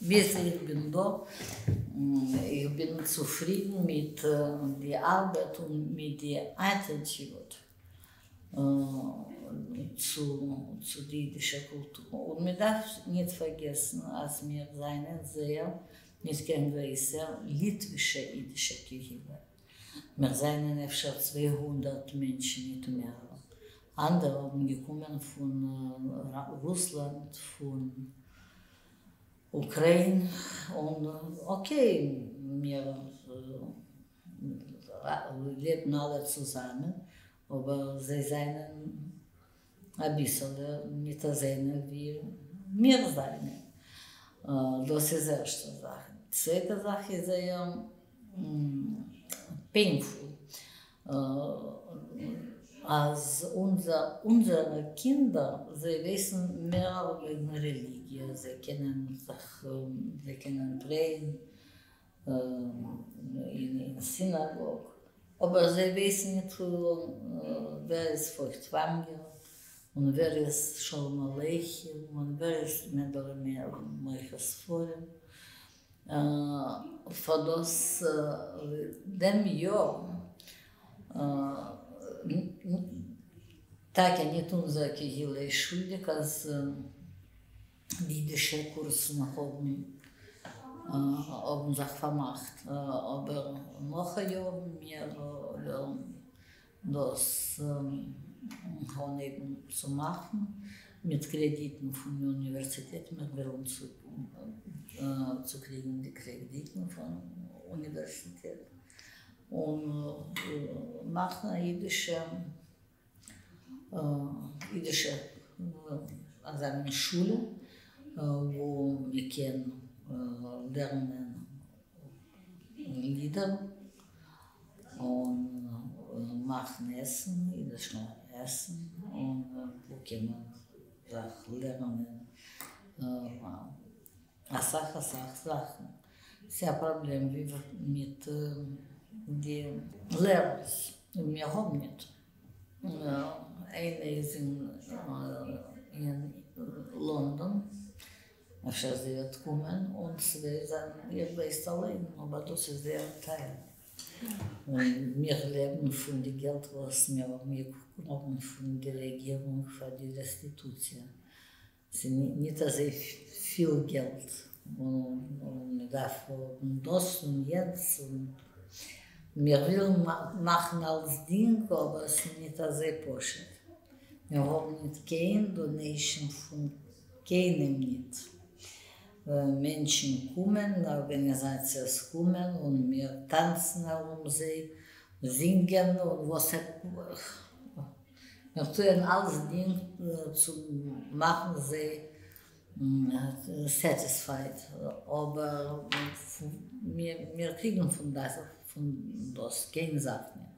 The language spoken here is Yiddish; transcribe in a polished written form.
ביז איך בין דא, איך בין צופרידן מיט די ארבעט און מיט די attitude צו די אידישע קולטור. און מען דארף ניט פארגעסן אז מיר זיינען זייער ניט קיין גרויסע ליטווישע אידישע קהילה. מיר זיינען אפשר 200 מענטשן, ניט מער. אנדערע האבן געקומען פון רוסלאנד, פון אוקראין, און okay, מיר לעבן אלע צוזאמען, אבער זיי זיינען אביסעלע ניט אזוינע ווי מיר זיינען. דאס איז ערשטע זאך. צווייטע זאך איז זייער painful, אז אונזערע קינדער, זיי ווייסן מער וועגן רעליגיע, זיי קענען זיך, זיי קענען pray ען אין synagogue, אבער זיי ווייסן ניט ווער איז פויכטוואנגער און ווער איז שלום עליכם און ווער איז מענדעלע מוכר ספרים. פאר דאס דעם יאר טאקע ניט אונזער קהילה איז שולדיג אז די אידישע קורסן האבן זיך פארמאכט, אבער נאך א יאר מיר וועלן דאס אנהייבן צו מאכן מיט קרעדיטן פון אוניווערסיטעט, מיר וועלן צו קריגן די קרעדיטן פון אוניווערסיטעט און מאכן א אידישע אזא מין שולע וואו מען קען לערנען לידער און מאכן עסן, אידישע עסן, און וואו קען מען זיך לערנען אסאך אסאך זאכן. ס'איז א פראבלעם ווי מיט די לערערס, מיר האבן ניט. איינע איז אין לאנדאן, אפשר זי וועט קומען, און צוויי זענען, איר ווייסט אליין, אבער דאס איז זייער טייער. און מיר לעבן פון די געלט וואס מיר האבן געקראגן פון די רעגירונג פאר די רעסטיטוציע. ס'איז ניט אזוי פיל געלט, און מען דארף האבן דאס און יענץ, און מיר ווילן מאכן אלצדינג, אבער ס'איז ניט אזוי פשוט. מיר האבן ניט קיין donation פון קיינעם ניט. מענטשן קומען, ארגאניזאציעס קומען, און מיר טאנצן ארום זיי, זינגען און וואס מיר טוען אלצדינג צו מאכן זיי satisfied, אבער מיר קריגן פון דאס קיין זאך ניט.